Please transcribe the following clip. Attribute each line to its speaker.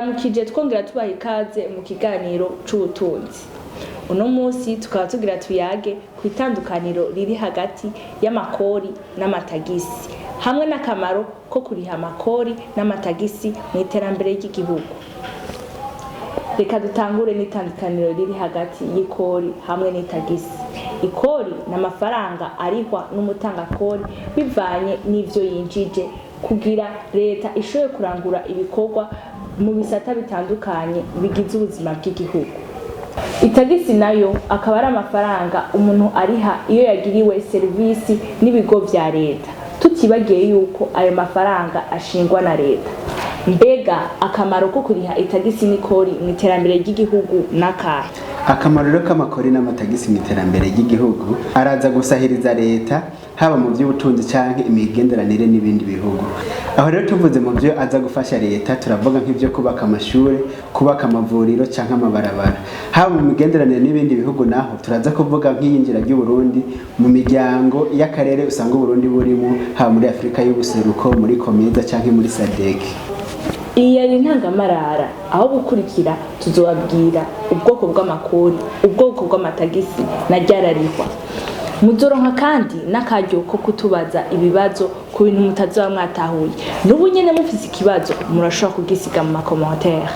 Speaker 1: Turabaramukije, twongera tubaha ikaze mu kiganiro c'ubutunzi. Uno munsi tukaba tugira tuyage ku itandukaniro riri hagati y'amakori n'amatagisi hamwe n'akamaro ko kuriha amakori n'amatagisi mu iterambere ry'igihugu. Reka dutangure n'itandukaniro riri hagati y'ikori hamwe n'itagisi. Ikori ni amafaranga arihwa n'umutangakori bivanye n'ivyo yinjije kugira leta ishobore kurangura ibikorwa mu bisata bitandukanye bigize ubuzima bw'igihugu. Itagisi nayo akaba ari amafaranga umuntu ariha iyo yagiriwe serivisi n'ibigo vya leta, tutibagiye yuko ayo mafaranga ashingwa na leta. Mbega akamaro ko kuriha itagisi n'ikori mu iterambere ry'igihugu n'akahe?
Speaker 2: Akamaro rero k'amakori n'amatagisi mu iterambere ry'igihugu, araza gusahiriza leta haba mu by'ubutunzi canke imigenderanire n'ibindi bihugu. Aho rero tuvuze mu byo aza gufasha leta, turavuga nk'ibyo kubaka amashure, kubaka amavuriro canke amabarabara. Haba mu migenderanire n'ibindi bihugu naho, turaza kuvuga nk'iyinjira ry'Uburundi mu miryango y'akarere usanga Uburundi burimo, haba muri Afurika y'Ubuseruko, muri COMESA canke muri SADC.
Speaker 1: Iyi yari intangamarara. Aho gukurikira tuzobabwira ubwoko bw'amakori, ubwoko bw'amatagisi na ryararihwa. Muzoronka kandi n'akaryo ko kutubaza ibibazo ku bintu mutazoba mwatahuye. N'ubu nyene mufise ikibazo, murashobora kugisiga mu ma commentaires.